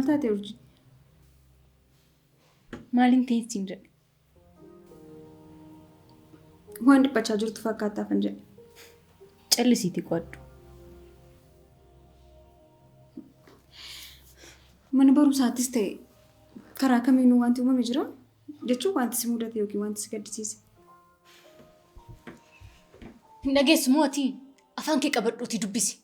Maal taate Urjii? Maaliin ta'e siin jedhe? Waan dhiphachaa jirtu fakkaattaafan jedhe. Callisiitii qo'adhu. Mana barumsaattis ta'e karaa kamiinuu wanti uumame jira jechuun wanti si mudate yookiin wanti si gaddisiise. Hin dhageessu moo ati? Afaan kee qabadhuutii dubbisi.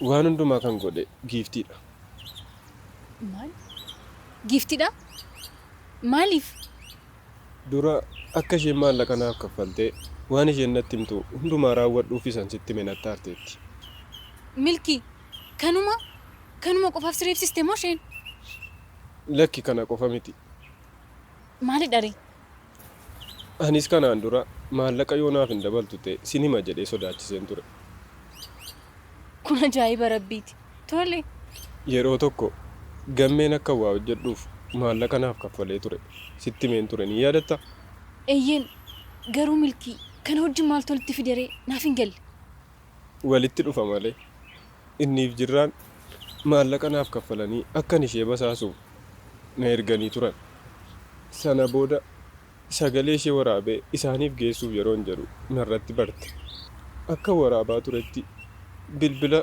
Waan hundumaa kan godhe Giiftiidha. Maal? Giiftiidha? Maaliif? Dura akka isheen maallaqa naaf kaffaltee waan isheen natti himtu hundumaa raawwadhuuf isan sitti hime natti aarteetti. Milkii, kanuma? Kanuma qofaaf si reebsiste moo isheen? Lakki kana qofa miti. Maalidharee? Anis kanaan dura maallaqa yoo naaf hin dabaltu ta'e sin hima jedhee sodaachiseen ture. Kun ajaa'iba Rabbiiti. Tole. Yeroo tokko Gammeen akkan waa hojjedhuuf maallaqa naaf kaffalee ture sitti himeen ture ni yaadattaa? Eeyyeen. Garuu Milkii, kana wajjin maaltu walitti fideree? Naaf hin galle. Walitti dhufa malee. Inniif Jirraan maallaqa naaf kaffalanii akkan ishee basaasuuf na erganii turan. Sana booda sagalee ishee waraabee isaaniif geessuuf yeroon jedhu narratti barte. Akkan waraabaa turetti bilbila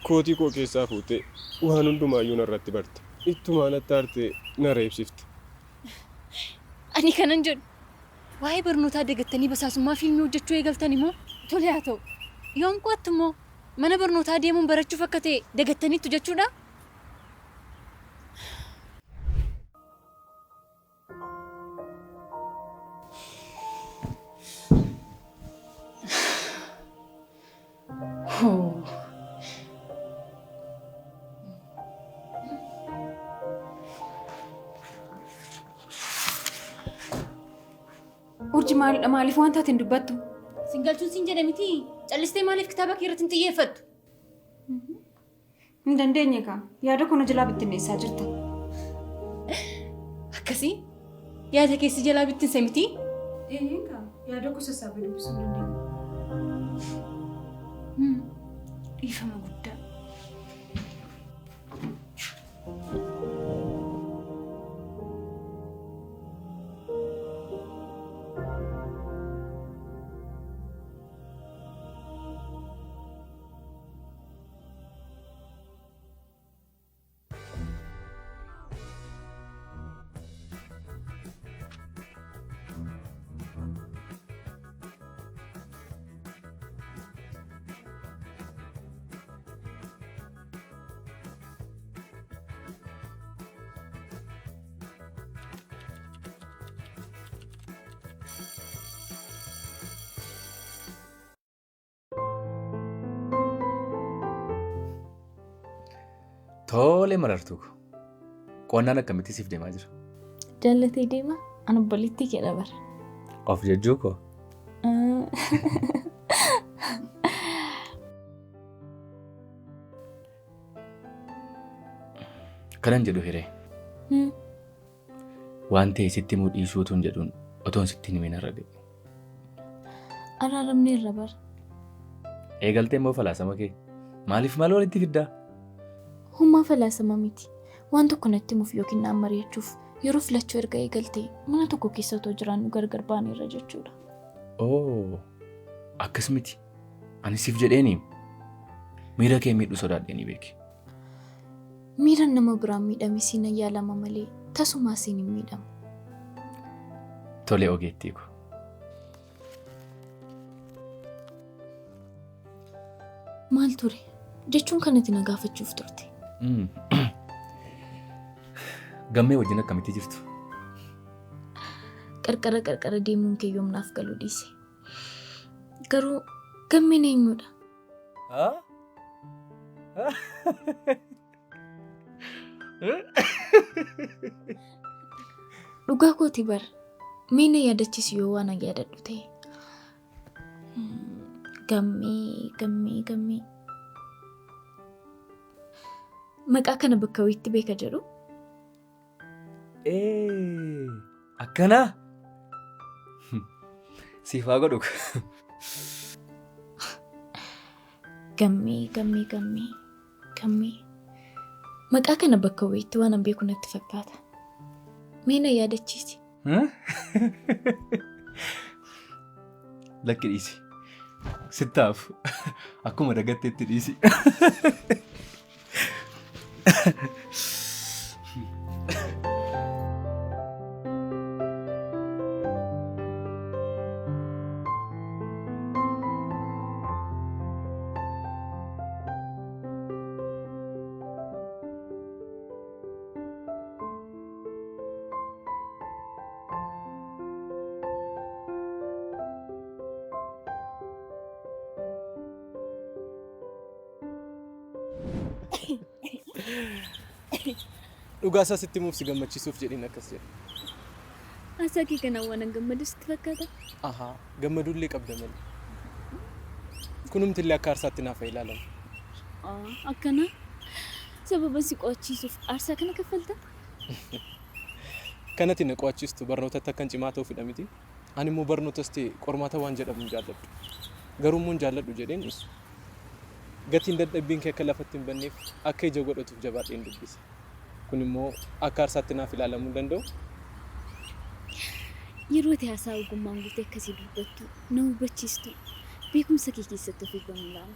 kootii koo keessaa fuutee waan hundumaayyuu narratti barte. Ittumaa natti aartee na reebsifte. Ani kanan jedhu waa'ee barnootaa dagattanii basaasummaa fiilmii hojjechuu eegaltani moo? Tole haa ta'u. Yoom qo'attu immoo? Mana barnootaa deemuun barachuuf akka ta'e dagattaniittu jechuudhaa? Hoo. Urji maalidha maaliif waan taate hin dubbattu? Sin galchuun siin jedhe miti. Callistee maaliif kitaaba kee irratti hin xiyyeeffattu? Hin dandeenye kaa. Yaada koo na jalaa bittinneessaa jirta. Akkasii? Yaada kee si jalaa bittinse mitii? Eeyyeen kaa. Yaada koo sassaabee dubbisuu hin dandeenye. Dhiifama guddaa. Tole marartuu ko. Qo'annaan akkamitti siif deemaa jira? Jaallatee deema an obboleettii kee dha bara. Of jajjuu koo. Kanan jedhu hiree. Waan ta'e sitti himuu dhiisuu utuun jedhuun otoon sitti hin himin har'a ga'e. Araaramneerra bara. Eegaltee immoo falaasama kee. Maaliif maal walitti fiddaa? Homaa falaasama miti. Waan tokko natti himuuf yookiin naan mari'achuuf yeroo filachuu erga eegaltee mana tokko keessa otoo jiraannu gargar baaneerra jechuudha. Oo, akkas miti. Ani siif jedheeni miira kee miidhuu sodaadheeni beeki. Miiran nama biraan miidhame siin yaalama malee tasumaa siin hin miidhamu. Tole ogeettii ko. Maal ture? Jechuun kanatti na gaafachuuf turte. Gammee wajjin akkamitti jirtu? Qarqara qarqara deemuun kee yoom naaf galuu dhiise. Garuu gammeen eenyudha? Dhugaa kooti bar. Mee na yaadachiisi yoo waan an yaadadhu ta'e. Gammee gammee gammee. Maqaa kana bakka wayiitti beeka jedhu. Ee, akkanaa? Siif haa godhu. Gammee, gammee, gammee, gammee. Maqaa kana bakka wayiitti waan an beeku natti fakkaata. Mee na yaadachiisi. Lakki dhiisi. Sittaaf akkuma dagatteetti dhiisi. Dhugaa isaa sitti himuuf si gammachiisuuf jedheen akkas jedhe. Haasaa kee kanaan waan an gammadu sitti fakkaata? Ahaa, gammaduullee qabda malee. Kunumtillee akka aarsaatti naaf haa ilaalamu. Akkana sababa si qo'achiisuuf aarsaa kana kaffalta? Kan ati na qo'achiistu barnootatti akkan cimaa ta'uufidha miti? Ani immoo barnootas ta'e qormaata waan jedhamu hin jaalladhu. Garuu immoo hin jaalladhu jedheen dhiisu. Gatiin dadhabbiin kee akka lafatti hin banneef akka ija godhatuuf jabaadheen dubbisa. Kun immoo akka aarsaatti naaf ilaalamuu hin danda'u? Yeroo ati haasaa ogummaan guute akkasii dubbattu, na hubachiistu, beekumsa kee keessatti of eeggannoon ilaala.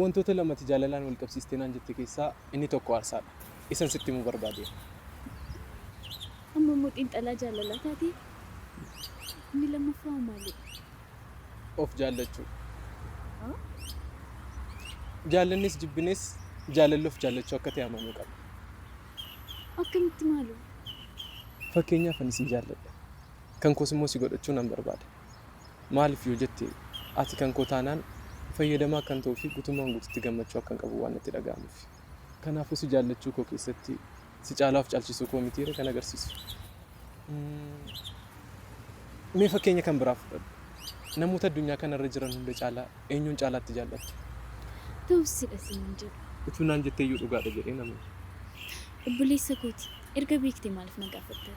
Wantoota lama ati jaalalaan wal qabsiistee naan jette keessaa inni tokko aarsaadha. Isan sitti himuu barbaadeera. Amma immoo xiinxalaa jaalalaa taatee? Inni lammaffaa hoo maalidha? Of jaallachuu. Jaallannes jibbines jaalalli of jaallachuu akka ta'e amanuu qabna. Akkamitti maaloo? Fakkeenyaaf ani sin jaalladha. Kan koos immoo si godhachuu nan barbaada. Maaliif yoo jette ati kan koo taanaan fayyadamaa akkan ta'uu fi guutummaan guututti gammachuu akkan qabu waan natti dhaga'amuuf. Kanaafuu si jaallachuu koo keessatti si caalaa of caalchisuu koo mitiiree kan agarsiisu. Mee fakkeenya kan biraa fudhadhu. Namoota addunyaa kana irra jiran hunda caalaa eenyuun caalaatti jaallatta? Ta'us sidha siin hin jedhu. Utuu naan jettee iyyuu dhugaadha jedheen amana. Obboleessa kooti. Erga beektee maaliif na gaafatta?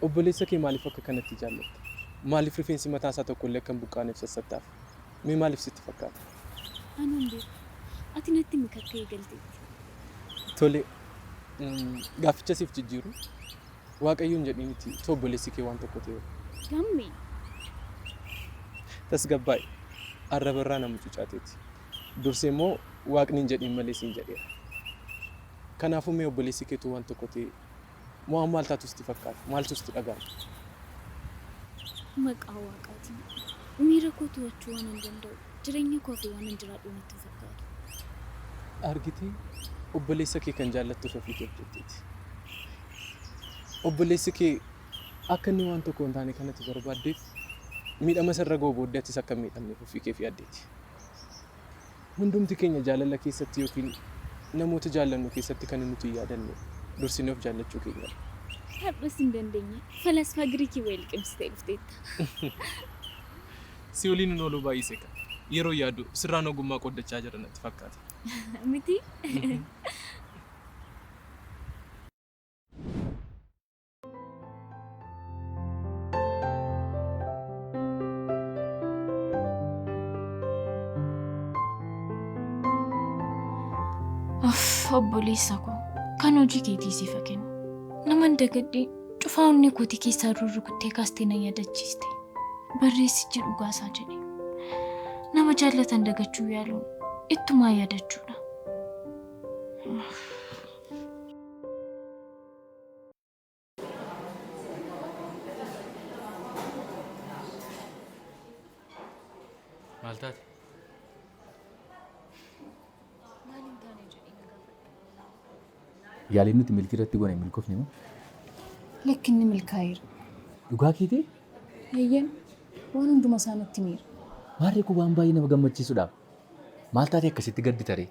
Obboleessa kee maaliif akka kanatti jaallatta? Maaliif rifeensi mataa isaa tokko illee akka hin buqqaaneef sassattaaf? Mee maaliif sitti fakkaata? Anoo hin beeku. Ati natti himi akka eegaltetti. Tole, gaafficha siif jijjiiru. Waaqayyoon jedhiiniti utuu obboleessi kee waan tokko ta'ee hoo? Gammee! Tasgabbaa'i. Arraba irraa na mucucaateeti. Dursee immoo Waaqni hin jedhiin malee siin jedheera. Kanaafuu mee obboleessi kee utuu waan tokko ta'ee waan maal taatu sitti fakkaata? Maaltu sitti dhaga'ama? Maqaa Waaqaatiin miira koo to'achuu waanan danda'u, jireenya koo hafe waanan jiraadhu natti hin fakkaatu. Argitee? Obboleessa kee kan jaallattuuf ofii keef jetteeti. Obboleessi kee akka inni waan tokko hin taane kan ati barbaaddeef miidhama sirra ga'u booddee atis akka hin miidhamneef ofii keef yaaddeeti. Hundumti keenya jaalala keessatti yookiin namoota jaallannu keessatti kan nuti hin yaadanne dursinee of jaallachuu keenyadha. Har'as hin dandeenye. Falaasfaa Giriikii wayii liqimsitee dhufteetta. Si waliin hin ooluu baay'ise ka. Yeroo yaadu sirraan ogummaa qooddachaa jira natti fakkaata. Miti? Uff obboleessa koo kan hojii keetii siif haa kennu. Naman dagadhee cufaa onnee kootii keessaa rurrukuttee kaastee na yaadachiiste. Barreessichi dhugaasaa jedhe. Nama jaallatan dagachuu yaaluun ittumaa yaadachuudha. Maal taate? Maal hin taane jedhee na gaafadhu. Yaaliin nuti milkii irratti goone hin milkoofne moo? Lakki inni milkaa'eera. Dhugaa keetii? Eeyyeen waan hunduma isaa natti himeera. Maarree kun waan baay'ee nama gammachiisudha. Maal taatee akkasitti gaddita ree?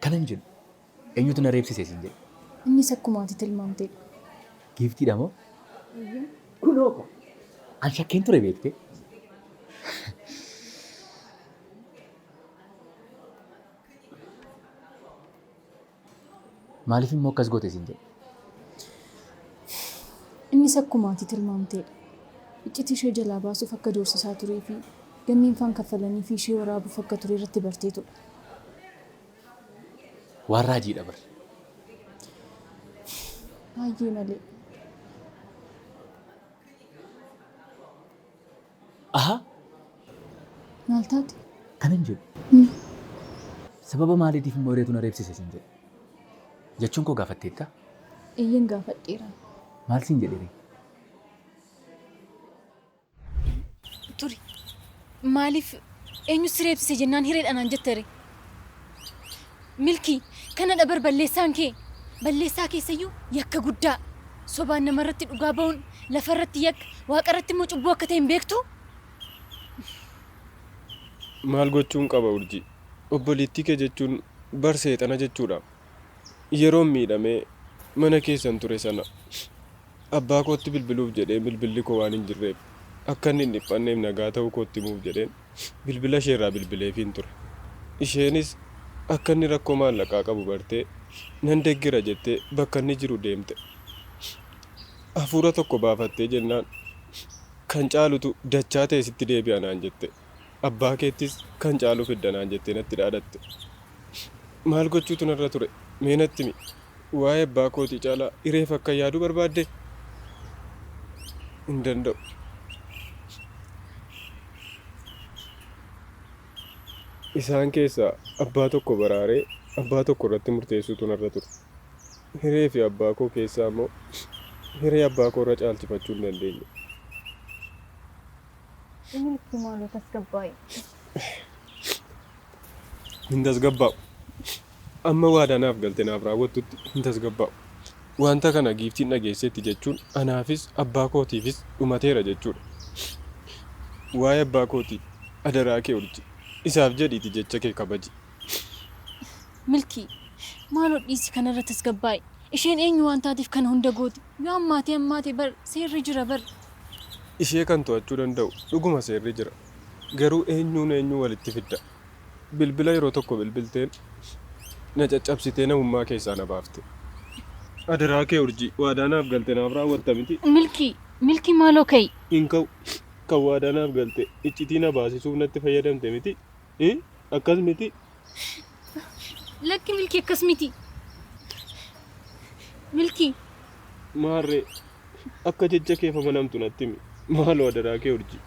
Kanan jedhu eenyutu na reebsise siin jedhe? Innis akkuma ati tilmaamtedha. Giiftiidha moo? Eeyyeen. Kunoo ko. An shakkeen ture beektee. Maaliif immoo akkas goote siin jedhe? Innis akkuma ati tilmaamteedha. Iccitii ishee jalaa baasuuf akka doorsisaa turee fi gammeen faan kaffalanii fi ishee waraabuuf akka ture irratti barteetudha. Waan raajiidha bar. Baay'ee malee. Aha! Maal taate? Kanan jedhu. Sababa maaliitiif immoo hireetu na reebsise siin jedhe? Jechuun koo gaafatteetta? Eeyyeen gaafadheera. Maal siin jedhe ree? Turi. Maaliif eenyu si reebsise jennaan hireedha naan jette ree? Milkii, kanadha bar balleessaan kee. Balleessaa keessayyuu yakka guddaa. Sobaan namarratti dhugaa ba'uun lafarratti yakka, waaqarratti immoo cubbuu akka ta'e hin beektuu? Maal gochuun qaba Urjii? Obboleettii kee jechuun bar seexana jechuudha. Yeroon miidhamee mana keessan ture sana abbaa kootti bilbiluuf jedhee bilbilli koo waan hin jirreef akka inni hin dhiphanneef nagaa ta'uu kootti himuuf jedheen bilbila isheerraa bilbileefiin ture. Isheenis akka inni rakkoo maallaqaa qabu bartee nan deggera jettee bakka inni jiru deemte. Hafuura tokko baafattee jennaan kan caalutu dachaa ta'e sitti deebi'a naan jette. Abbaa keettis kan caalu fidda naan jettee natti dhaadatte. Maal gochuutu narra ture? Mee natti himi. Waa'ee abbaa kootii caalaa hireef akkan yaadu barbaaddee? Hin danda'u. Isaan keessaa abbaa tokko baraaree abbaa tokko irratti murteessuutu narra ture. Hiree fi abbaa koo keessaa immoo hiree abbaa koo irra caalchifachuu hin dandeenye. Milkii maaloo tasgabbaa'i. Hin tasgabbaa'u. Amma waadaa naaf galte naaf raawwattutti hin tasgabbaa'u. Wanta kana giiftiin dhageesseetti jechuun anaafis abbaa kootiifis dhumateera jechuudha. Waa'ee abbaa kootii adaraa kee Urjii. Isaaf jedhiiti jecha kee kabaji. Milkii, maaloo dhiisi kanarra tasgabbaa'i. Isheen eenyu waan taateef kana hunda gooti? Yoo hammaatee hammaate bar seerri jira bar. Ishee kan to'achuu danda'u dhuguma seerri jira. Garuu eenyuun eenyu walitti fidda? Bilbila yeroo tokko bilbilteen na caccabsitee namummaa keessaa na baafte. Adaraa kee Urjii, waadaa naaf galte naaf raawwatta miti? Milkii, Milkii maaloo ka'i. Hin ka'u. Kan waadaa naaf galte iccitii na baasisuuf natti fayyadamte miti? Akkas miti? Lakki Milkii akkas miti. Milkii. Maarree akka jecha keef amanamtu natti himi. Maaloo adaraa kee Urjii.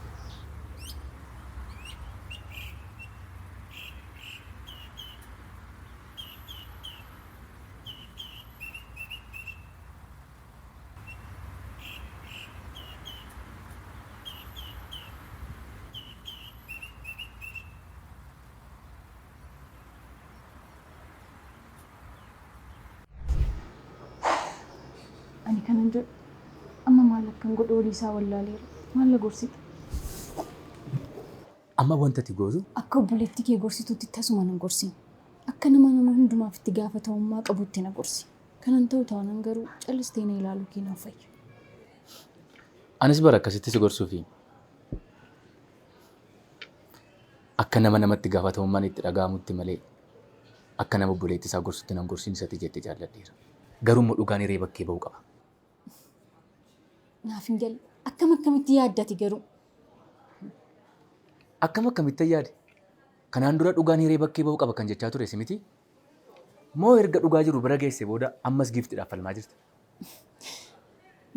Ani kanan jedhu amma maal akkan godhu walii isaa wallaaleera. Maal na gorsita? Amma wanta ati gootu Akka obboleettii kee gorsituutti tasuma nan gorsin. Akka nama nama hundumaaf itti gaafatamummaa qabutti na gorsi. Kanan ta'u taanaan garuu callistee na ilaaluu kee naaf wayya. Anis bara akkasitti si gorsuufi akka nama namatti gaafatamummaan itti dhaga'amutti malee akka nama obboleettii isaa gorsutti nan gorsin isatti jette jaalladheera. Garuu immoo dhugaan hiree bakkee ba'uu qaba. Naaf hin galle. Akkam akkamitti yaaddati garuu? Akkam akkamittan yaade? Kanaan dura dhugaan hiree bakkee ba'uu qaba kan jechaa ture si miti? Moo erga dhugaa jiru bira geesse booda ammas giiftiidhaaf falmaa jirta?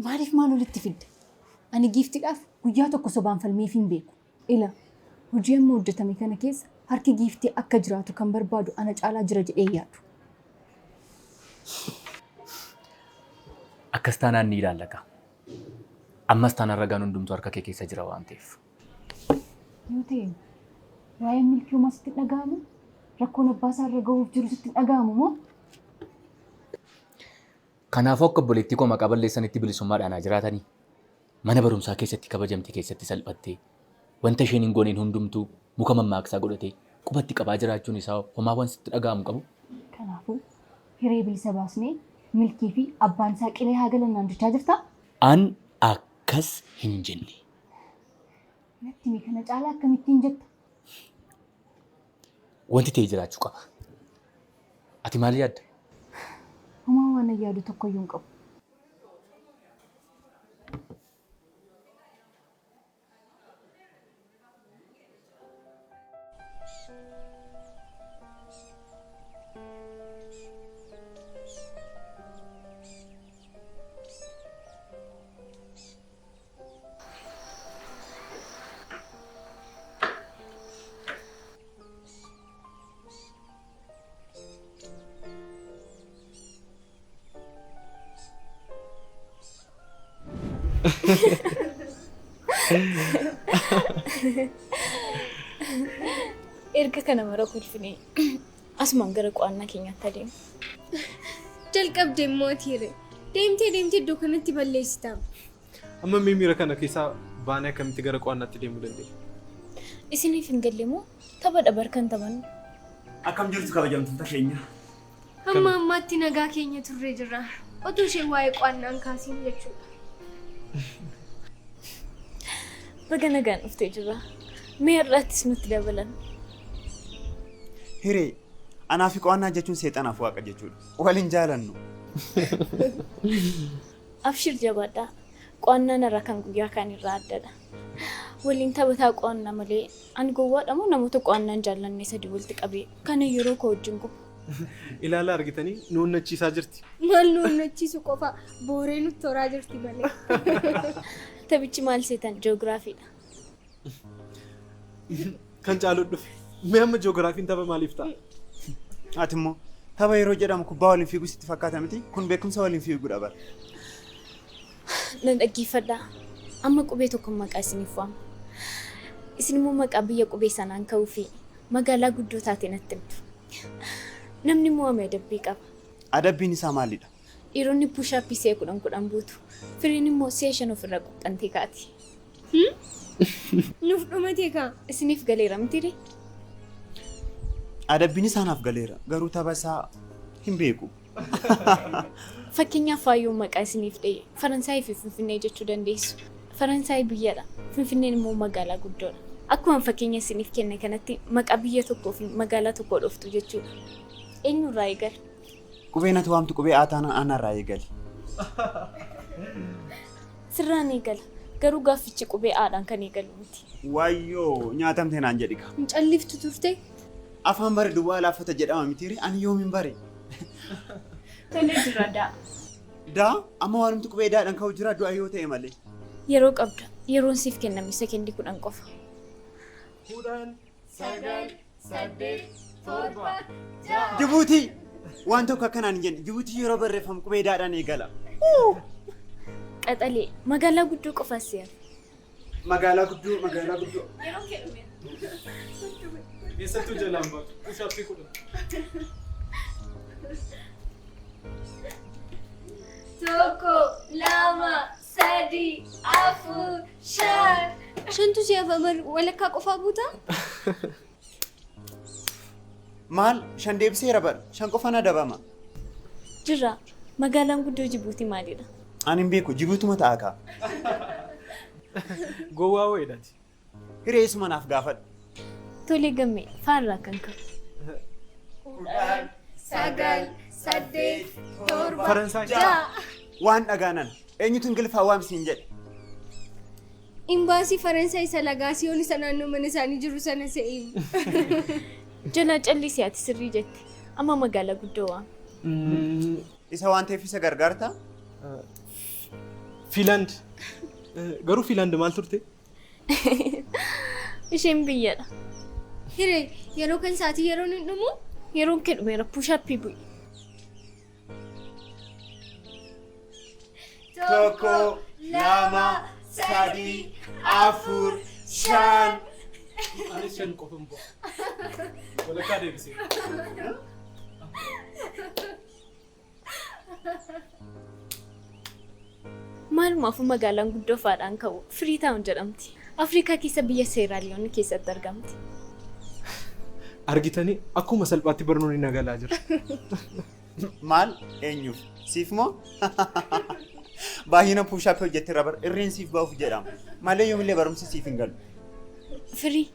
Maaliif maal walitti fidda? Ani giiftiidhaaf guyyaa tokko sobaan falmeef hin beeku. Ila hojii amma hojjetame kana keessa harki giiftii akka jiraatu kan barbaadu ana caalaa jira jedhee hin yaadu. Akkas taanaan ni ilaalla kaa. Ammas taanaan ragaan hundumtuu harka kee keessa jira waan ta'eef. Yoo ta'e waa'een milkii homaa sitti hin dhaga'amu? Rakkoon abbaa isaa irra gahuuf jiru sitti hin dhaga'amu moo? Kanaafuu akka obboleettii koo maqaa balleessanitti bilisummaadhaan haa jiraatanii. Mana barumsaa keessatti kabajamte keessatti salphattee wanta isheen hin gooneen hundumtuu muka mammaaksaa godhatee qubatti qabaa jiraachuun isaa homaa waan sitti dhaga'amu qabu? Kanaafuu hiree bilisa baasnee milkii fi abbaan isaa qilee haa galan naan jechaa jirtaa? An akkas hin jenne. Natti himi kana caalaa akkamittiin jetta? Wanti ta'e jiraachuu qaba. Ati maal yaadda? Homaa Waan yaadu tokkoyyuu hin qabu. Erga kana mara kolfinee asumaan gara qo'annaa keenyaatti adeemu. Jalqabdee immoo ati hiree. Deemtee deemtee iddoo kanatti balleessita. Amma mee miira kana keessaa baanee akkamitti gara qo'annaatti deemuu dandeenya? Isiniif hin galle moo tapha dabar kan taphannu? Akkam jirtu kabajamtoota keenya? Hamma ammaatti nagaa keenya turree jirra. Otuu isheen waa'ee qo'annaan kaasiin jechuudha. Baga nagaan dhuftee jirra. Mee har'aattis nutti dabalan. Hiree, anaa fi qo'annaa jechuun seexanaaf waaqa jechuudha. Waliin jaalannu. Abshir jabaadhaa. Qo'annaan irraa kan guyyaa kaan irraa addadha. Waliin taphataa qo'annaa malee ani gowwaadha moo namoota qo'annaan jaallanne sadii walitti qabee kana yeroo koo wajjin gubu. Ilaalaa argitanii nu onnachiisaa jirti. Maal nu onnachiisu qofa booree nutti horaa jirti malee. Taphichi maal seetan ji'oogiraafiidha. Kan caalu dhufe. Mee amma ji'oogiraafiin tapha maaliif ta'a? Ati immoo tapha yeroo jedhamu kubbaa waliin fiiguu sitti fakkaata miti? Kun beekumsa waliin fiiguudha bara. Nan dhaggeeffadhaa. Amma qubee tokko maqaa isiniif waama. Isin immoo maqaa biyya qubee sanaan ka'uu fi magaalaa guddoo taate natti himtu. Namni mo'ame adabbii qaba. Adabbiin isaa maalidha? Dhiironni push-upii si'a 10 10 buutu. Firiin immoo si'a 5 ofirra quxxantee kaati. Nuuf dhumatee kaa. Isiniif galeera mitiiree? Adabbiin isaa naaf galeera. Garuu tapha isaa hin beeku. Fakkeenyaaf faayyoon maqaa isiniif dha'e Faransaayii fi Finfinnee jechuu dandeessu. Faransaay biyyadha. Finfinneen immoo magaalaa guddoodha. Akkuma fakkeenya isiniif kenne kanatti maqaa biyya tokkoo fi magaalaa tokkoo dhoftu jechuudha. Eenyurraa eegala? Qubee natti waamtu qubee A taanaan anarraa eegali. Sirraan eegala. Garuu gaaffichi qubee Aadhaan kan eegalu miti. Wayyoo nyaatamte naan jedhi kaa. Hin calliftu turte? Afaan bare duwwaa laaffata jedhama mitiiree ani yoomin bare? Tolee jira daa. Daa amma waanumti qubee daadhaan ka'u jira du'a yoo ta'e malee. Yeroo qabda. Yeroon siif kenname sekendii 10 qofa. 10, 9, 8, 7, 6. Jibuutii! Waan tokko akkanaan hin jenne. Jibuutii yeroo barreeffamu qubee daadhaan eegala. Qaxalee magaalaa guddoo qofaas si hafe. Magaalaa guddoo magaalaa guddoo. Yeroon kee dhumeera. Eessattuu jalaan baatu. Push-upii 10. 1, 2, 3, 4, 5. Shantu si hafa bar walakkaa qofaa buutaa? Maal shan deebiseera bar shan qofa na dabama. Jirra magaalaan guddoo Jibuutii maalidha? Ani hin beeku Jibuutuma ta'a kaa. Gowwaa wayiidhaati. Hiree isuma naaf gaafadhu. Tolee gammee faarraa kan ka'u. 10, 9, 8, 7, Faransaay. 6. Waan dhagaanan eenyutu Ingiliffaa waamsi hin jedhe. Imbaasii Faransaay isa Lagaasiyoon isa naannoo mana isaanii jiru sana se'ee. Jalaa callisii ati sirrii jette. Amma magaalaa guddoo waami. Isa waan ta'eef isa gargaarta? Fiilaand. Garuu Fiilaand maal turte? Isheen biyyadha. Hiree yeroo kan sa'aatii yeroon hin dhumu? Yeroon kee dhumeera push-upii bu'i. 1, 2, 3, 4, 5. Anis shan qofa hin bu'a. Walakkaa deebisee. Maalumaafuu magaalaan guddoo faadhaan ka'u Firiitaawun jedhamti. Afrikaa keessa biyya Seeraaliyoon keessatti argamti. Argitanii akkuma salphaatti barnoonni nagalaa jira. Maal eenyuuf? Siif moo? Baay'ina push-upii hojjetteerra bar irreen siif ba'uuf jedhama. Malee yoomillee barumsi siif hin galu. Firii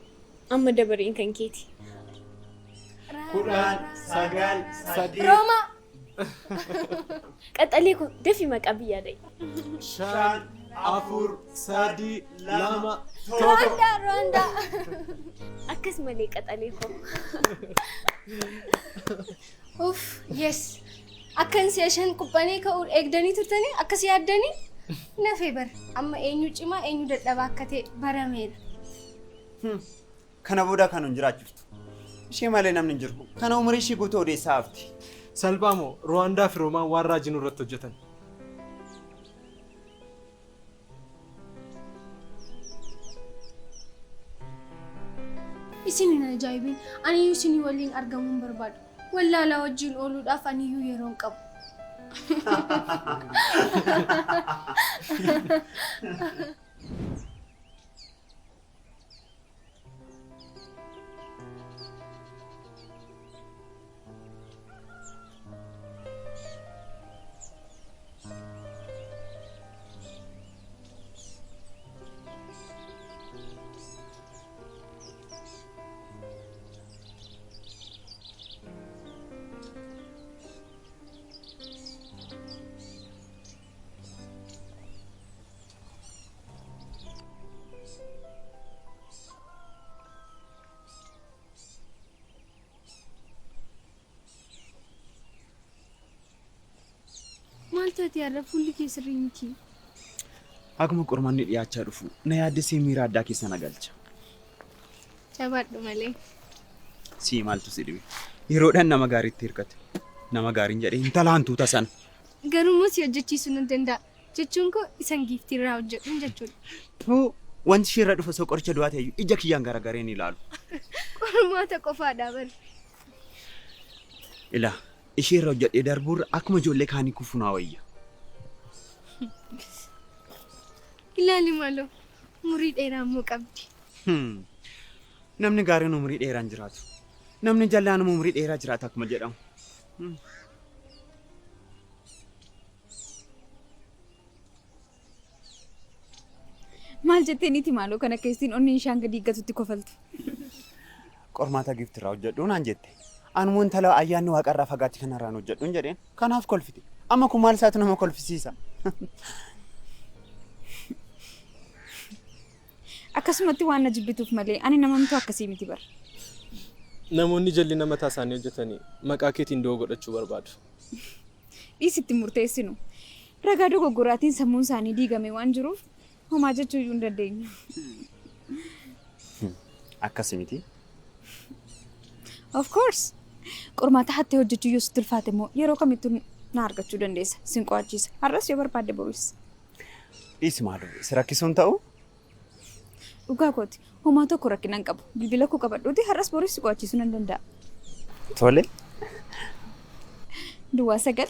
amma dabareen kan keeti. 10, 9, 8. Roomaa. Qaxalee koo dafii maqaa biyyaa dha'i. 5, 4, 3, 2, 1. Ruwaandaa, Ruwaandaa. Akkas malee qaxalee koo. Uff, yes. Akkan si'a 5 quphanee ka'uu eegdanii turtanii akkas yaaddanii nafee bara. Amma eenyu cimaa eenyu dadhabaa akka ta'e barameera. Kana booda kan hin jiraachiftu. Ishee malee namni hin jiru. Kana umurii ishee guutuu odeessaa hafti. Salphaa moo Ruwaandaa fi Roomaan waan raajii nurratti hojjetan. Isin hin ajaa'ibin. Aniyyuu isinii waliin argamuu hin barbaadu. Wallaalaa wajjin ooluudhaaf aniyyuu yeroo hin qabu. Maal taate har'a fuulli kee sirrii miti. Akkuma qormaanni dhiyaachaa dhufu na yaaddessee miira addaa keessa na galcha. Jabaadhu malee. Sii maaltu si dhibe? Yeroodhaan nama gaariitti hirkate. Nama gaariin jedhee intala hantuuta sana. Garuu immoo si hojjechiisuu nan danda'a. Jechuun koo isan giiftii irraa hojjedhuun jechuudha. Tuu wanti ishee irra dhufu osoo qoricha du'aa ta'eyyuu ija kiyyaan garagaree ni ilaalu. Qormaata qofaadha bar. Ilaa ishee irra hojjedhee darbuurra akkuma ijoollee kaanii kufuu naa wayya. Ilaali maaloo umurii dheeraa immoo qabdi. Namni gaariin umurii dheeraa hin jiraatu. Namni jallaan immoo umurii dheeraa jiraata akkuma jedhamu. Maal jettee niiti maaloo kan akka ittiin onneen ishaan gadi eeggatutti kofaltu. Qormaata giiftirraa hojjedhu naan jette. Anuma intala ayyaanni waaqarraa fagaatti kanarraan hojjedhuun jedheen. Kanaaf kolfite. Amma kun maal isaatu nama kolfisiisa? Akkasumatti waan na jibbituuf malee ani namamtuu akkasii miti bar. Namoonni jal'ina mataa isaanii hojjetanii maqaa keetiin du'oo godhachuu barbaadu. Dhiisi itti murteessinu. Ragaa dogoggoraatiin sammuun isaanii diigame waan jiruuf homaa jechuu iyyuu hin dandeenyu. Akkasi miti. Of course. Qormaata hattee hojjechuu yoo sitti ulfaate immoo yeroo kamittuu na argachuu dandeessa. Sin qo'achiisa. Har'as yoo barbaadde borus. Dhiisi maaloo si rakkisuun ta'u? Dhugaa kooti. Homaa tokko rakkina hin qabu. Bilbila koo qabadhuuti har'as borus si qo'achiisuu nan danda'a. Tole. 09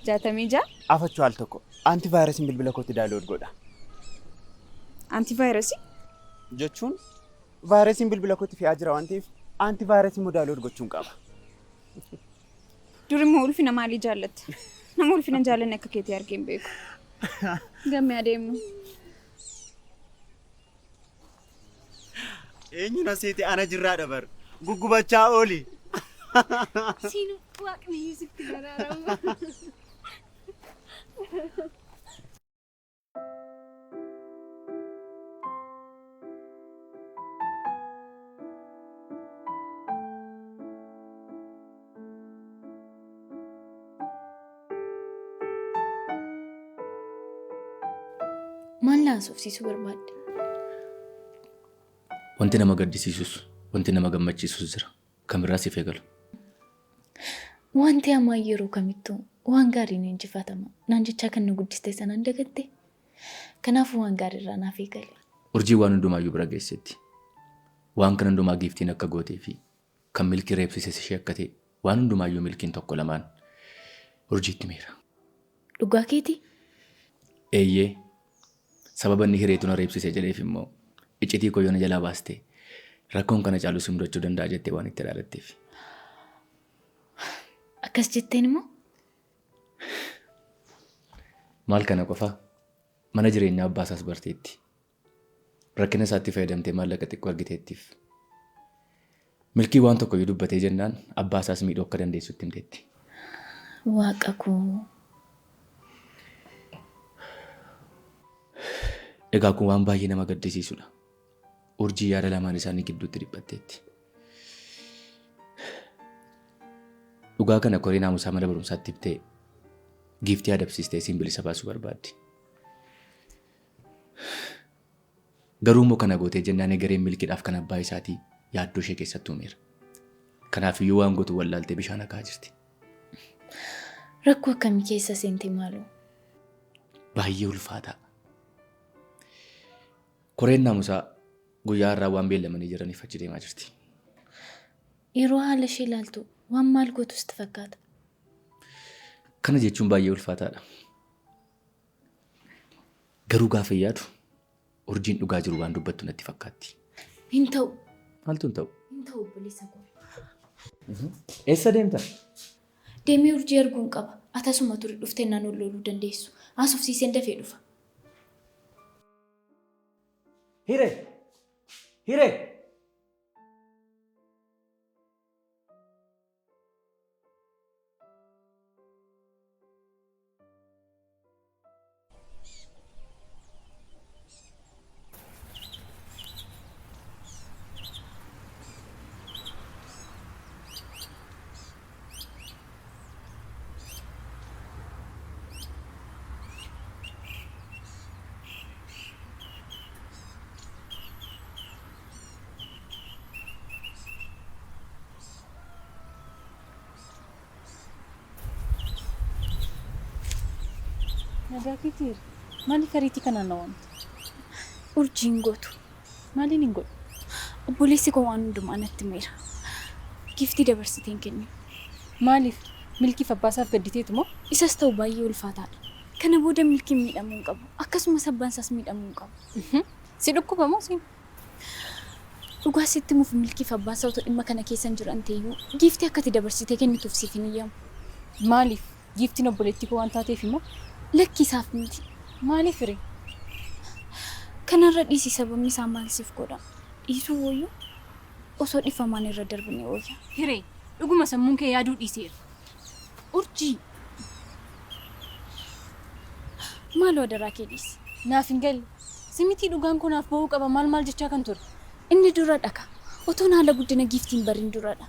66. Afachuu al tokko antivaayirasiin bilbila kootti download godha. Antivaayirasii? Jechuun vaayirasiin bilbila kootti fe'aa jira waan ta'eef antivaayirasii immoo download gochuun qaba. Dur immoo ulfina maalii jaallatta? Nama ulfina hin jaallanne akka keetii argee hin beeku. Gammee adeemnu. Eenyu na seete ana jirraadha bar. Guggubachaa ooli. Siinu waaqni iyyuu sitti daraaramu. Maal na haasofsiisuu barbaadde? Wanti nama gaddisiisus, wanti nama gammachiisus jira. Kan biraa siif eegalu. Wanti hamaa yeroo kamittuu waan gaariin injifatama. Naan jechaa kan nu guddiste sanaan dagatte. Kanaafuu waan gaariirraa naaf eegali. Urjii waan hundumaayyuu bira geessetti. Waan kana hundumaa giiftiin akka gootee fi kan milkii reebsises ishee akka ta'e waan hundumaayyuu milkiin tokko lamaan urjiitti miira. Dhugaa keetii? Eeyyee, sababa inni hireetu na reebsise jedheef immoo iccitii koo yoo na jalaa baaste rakkoon kana caalu si mudachuu danda'a jettee waan itti ilaalatteef. Akkas jetteen immoo? Maal kana qofaa mana jireenyaa abbaa isaas barteetti. Rakkina isaatti fayyadamtee maallaqa xiqqoo argiteettiif. Milkii waan tokko iyyuu dubbatee jennaan abbaa isaas miidhuu akka dandeessutti himteetti. Waaqa koo. Egaa kun waan baay'ee nama gaddisiisudha. Urjii yaada lamaan isaanii gidduutti dhiphatteetti. Dhugaa kana koree naamusaa mana barumsaatti ibtee giiftii adabsiistee isiin bilisa baasuu barbaaddi. Garuu immoo kana gootee jennaan egereen milkiidhaaf kan abbaa isaatii yaaddoo ishee keessatti uumeera. Kanaafiyyuu waan gootu wallaaltee bishaan hakaa jirti. Rakkoo akkamii keessa seente maaloo? Baay'ee ulfaataa. Koreen naamusaa guyyaa har'aa waan beellamanii jiraniif achi deemaa jirti. Yeroo haala ishee ilaaltu waan maal gootu sitti fakkaata? Kana jechuun baay'ee ulfaataadha. Garuu gaafa yaadu urjiin dhugaa jiru waan dubbattu natti fakkaatti. Hin ta'u. Maaltu hin ta'u? Hin ta'u obboleessa koo. Eessa deemta? Deemee urjii arguun qaba. Atasuma ture dhuftee naan ol loluu dandeessu. Haasofsiiseen dafee dhufa. Hiree! Hiree! Nagaa keetiir. Maaliif ariitii kanaan na waamte? Urjiin gootu. Maaliin hin godhu? Obboleessi koo waan hundumaa natti himeera. Giiftii dabarsitee hin kennin. Maaliif? Milkiif abbaasaaf gadditeetu moo? Isas ta'u baay'ee ulfaataadha. Kana booda milkiin miidhamuu hin qabu. Akkasumas abbaan isaas miidhamuu hin qabu. Si dhukkuba moo siin? Dhugaa sitti himuuf milkiif abbaan isaa otoo dhimma kana keessa hin jiran ta'eyyuu giiftii akka ati dabarsitee kennituuf siif hin eeyyamu. Maaliif? Giiftiin obboleettii koo waan taateef immoo? Lakki isaaf miti. Maaliif hiree? Kanarra dhiisi sababni isaa maal siif godha? Dhiisuu wayyuu osoo dhifamaan irra darbine wayya. Hiree, dhuguma sammuun kee yaaduu dhiiseera. Urjii! Maaloo adaraa kee dhiisi. Naaf hin galle. Simitii dhugaan koo naaf ba'uu qaba maal maal jechaa kan ture. Inni duradha ka. Otoon haala guddina giiftiin barin duradha.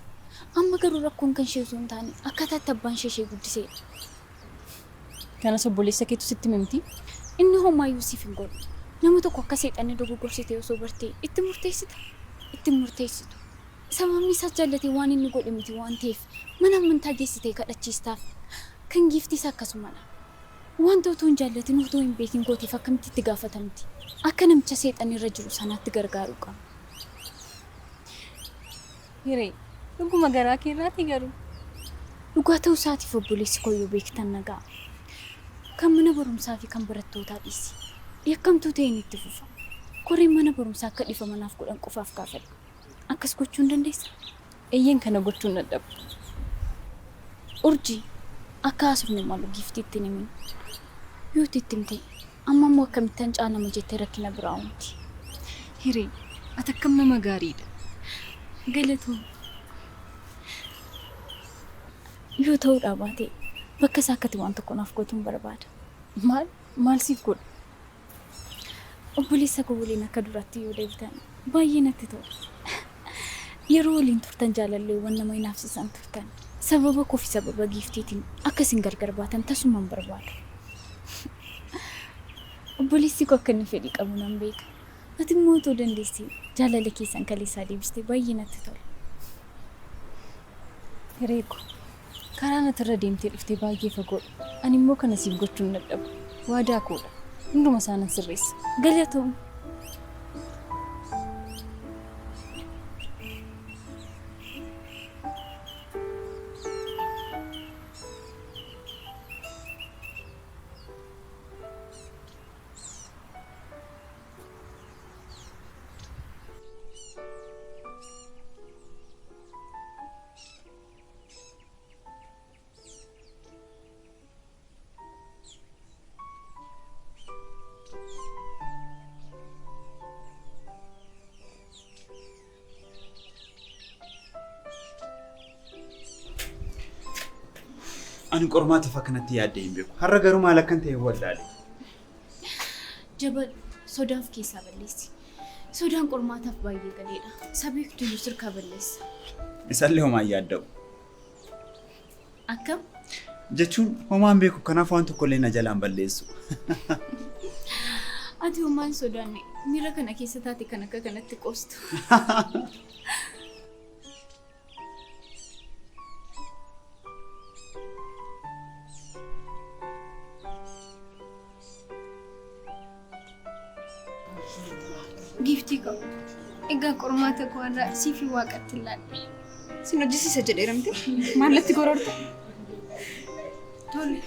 Amma garuu rakkoon kan ishee osoo hin taane akkaataa itti abbaan ishee ishee guddiseedha. Kanas obboleessa keetu sitti hime mitii? Inni homaayyuu siif hin godhu. Nama tokko akka seexanni dogoggorsite osoo bartee itti murteessita? Itti hin murteessitu. Sababni isaas jaallatee waan inni godhe miti waan ta'eef mana amantaa geessitee kadhachiistaaf. Kan giiftiis akkasumadha. Wanta otoo hin jaallatin otoo hin beekin gooteef akkamitti itti gaafatamti? Akka namicha seexanni irra jiru sanaatti gargaaruu qabna. Hiree, dhuguma garaa kee irraatii garuu? Dhugaa ta'uu isaatiif obboleessi koo yoo beektan na ga'a. Kan mana barumsaa fi kan barattootaa dhiisi. Yakkamtuu ta'een itti fufa. Koreen mana barumsaa akka dhiifama naaf godhan qofaaf gaafadha. Akkas gochuu hin dandeessaa? Eeyyeen kana gochuun dadhabu. Urjii, akka haasofne malu giiftiitti hin himin. Yoo itti himte amma immoo akkamittan caalama jettee rakkina biraa uumti. Hiree, ati akkam nama gaariidha. Galatoomi. Yoo ta'uudhaa baate bakka isaa akkati waan tokko naaf gootuun barbaada. Maal? Maal siif godha? Obboleessa koo waliin akka duraatti yoo deebitan baay'ee natti tola. Yeroo waliin turtan jaalalleewwan nama hinaafsisan turtan. Sababa koo fi sababa giiftiitiin akka isin gargar baatan tasuma hin barbaadu. Obboleessi koo akka inni fedhii qabu nan beeka. Ati immoo otoo dandeessee jaalala keessan kaleessaa deebistee baay'ee natti tola. Hiree ko, karaan ati irra deemtee dhufte baay'ee fagoodha. Ani immoo kana siif gochuun dadhabu. Waadaa koodha. Hunduma isaa nan sirreessa. Galatoomi. Ani qormaataaf akkanatti yaaddee hin beeku. Har'a garuu maal akkan ta'e wallaale. Jabal sodaaf keessaa balleessi. Sodaan qormaataaf baay'ee galeedha. Sabeektu sirkaa balleessa. Isaallee homaan yaadda'u. Akkam? Jechuun homaan beeku kanaaf waan tokkollee na jalaan balleessu. Ati homaan sodaanne miira kana keessa taate kan akka kanatti qoostu. Giiftii koo egaa qormaata koo irraa siif waaqatti ilaalle. Sin hojjisiisa jedheeramte maallatti gororte. Tole.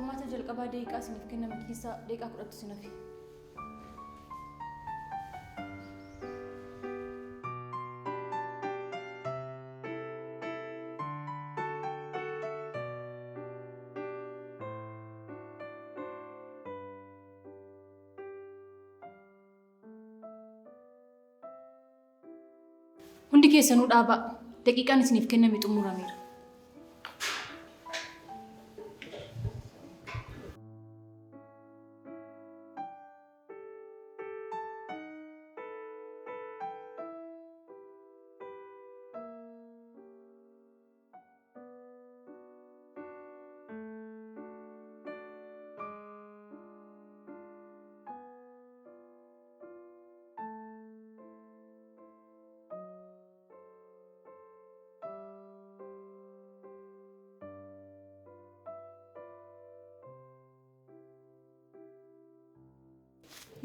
Qormaata jalqabaa daqiiqaa isiniif kenname keessaa daqiiqaa 10tu isin hafe. Hundi keessanuu dhaabaa. Daqiiqaan isiniif kenname xumurameera.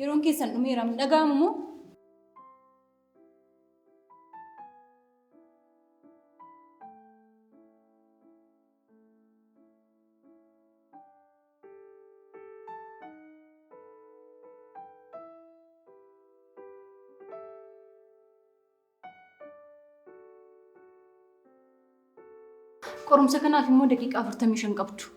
Yeroon keessan dhumeera. Hin dhaga'amu moo? Qorumsa kanaaf immoo daqiiqaa 45 qabdu.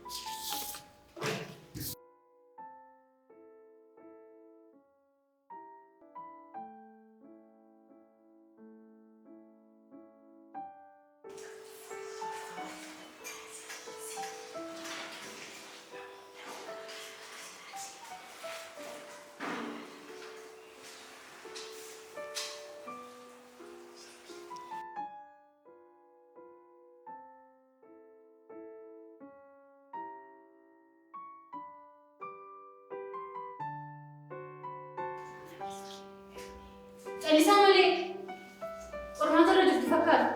Callisaa malee qormaata irra jirtu fakkaata.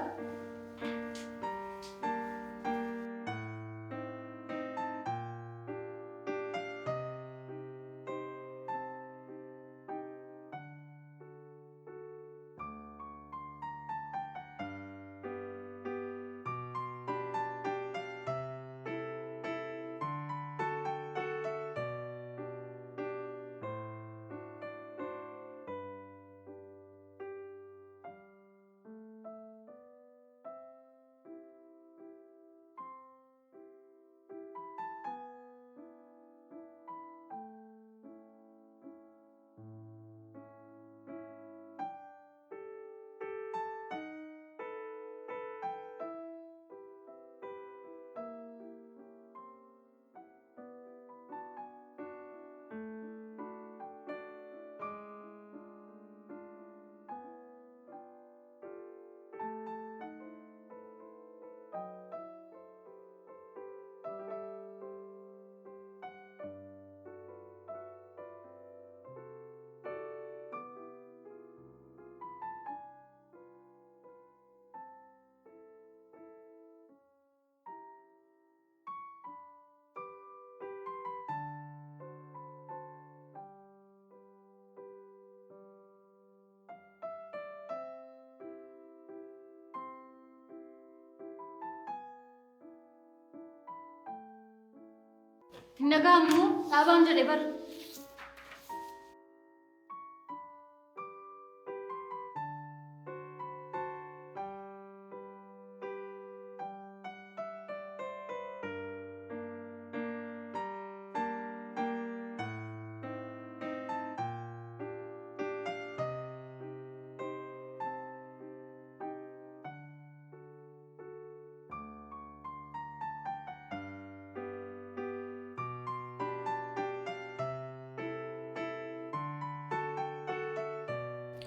Hin dhaga'amu moo? Dhaabaan jedhe bar.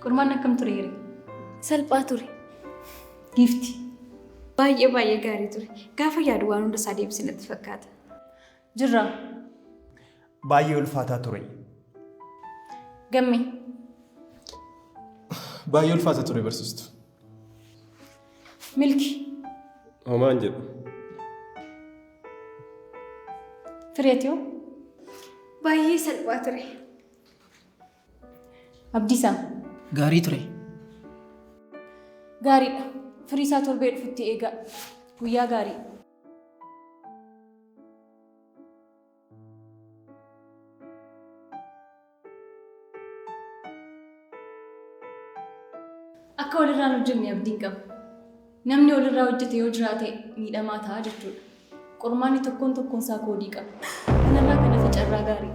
Qormaanni akkam ture hiree? Salphaa ture. Giifti. Baay'ee baay'ee gaarii ture. Gaafa yaadu waan hunda isaa deebise natti fakkaata. Jirraa. Baay'ee ulfaataa ture. Gammee. Baay'ee ulfaata ture barsiistu. Milki. Homaan jedhu. Fireetiyoo. Baay'ee salphaa ture. Abdiisaa. Gaarii ture. Gaariidha. Firii isaa torbee dhufutti eegaa. Guyyaa gaarii. Akka walirraan hojjenne abdiin qaba. Namni walirraa hojjete yoo jiraate miidhamaa ta'a jechuudha. Qormaanni tokkoon tokkoon isaa koodii qaba. Kanarraa kan hafe carraa gaarii.